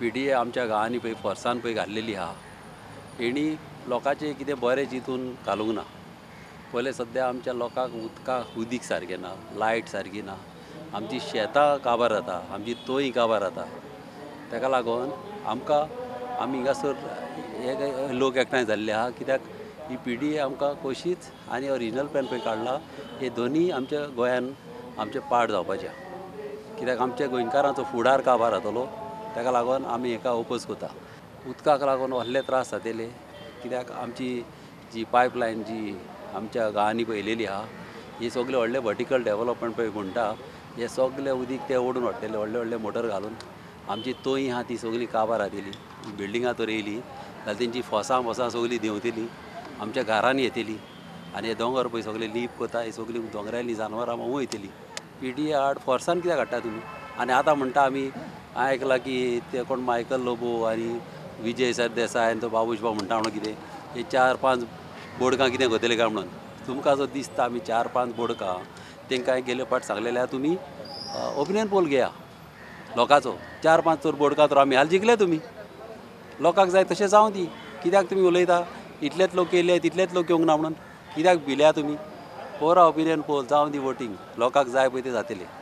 P D A आमच्या गांवांनी पळय फोर्सान पळय घाल्लेली आहा, हेणी लोकांचें कितें बरें चिंतून घालूंक ना. पयलें सद्या आमच्या लोकांक उदकाक उदीक सारकें ना, लायट सारकी ना, आमची शेतां काबार जाता, आमची तोंय काबार जाता. ताका लागून आमकां आमी हिंगासर हे लोक एकठांय जाल्ले आहा, कित्याक ही पी डी ए आमकां कशीच आनी ओरिजिनल प्लॅन पळय काडला, हे दोनूय आमच्या गोंयान आमचे पाड जावपाचे आहा. कित्याक आमच्या गोंयकारांचो फुडार काबार जातलो, ताका लागून आमी हेका ओपोज करता. उदकाक लागून व्हडले त्रास जातले, कित्याक आमची जी पायपलायन जी आमच्या गांवांनी पळयलेली आहा, ही सगळे व्हडले वर्टिकल डेवलपमेंट पळय म्हणटा, हे सगळे उदीक ते ओडून हाडटले व्हडले व्हडले मोटर घालून. आमची तोंय आहा ती सगळी काबार जातली, बिल्डिंगां तर येयली जाल्यार तेंची फोसां बोसां सगळीं देंवतली, आमच्या घरांनी येतली. आनी हे दोंगर पळय सगळे लीप करता, हे सगळीं दोंगरांतलीं जानवरां वयतली. पी डी ए आड फोर्सान कित्याक हाडटा तुमी? आनी आतां म्हणटा आमी आयकलां की ते कोण मायकल लोबो आनी विजय सरदेसाय आनी तो बाबूश भाऊ म्हणटा म्हणून कितें हे 4-5 बोडकां कितें करतले काय म्हणून. तुमकां जो दिसता आमी 4-5 बोडकां तांकां गेले फावट सांगलेले आहा, तुमी ओपिनियन पोल घेया लोकांचो. 4-5 तर बोडकां तर आमी हाल जिखले, तुमी लोकांक जाय तशें जावं दी. कित्याक तुमी उलयता इतलेच लोक येयले तितलेच लोक येवंक ना म्हणून कित्याक भिल्या तुमी? पोरा ओपिनियन पोल जावं दी, वोटींग लोकांक जाय पळय तें जातलें.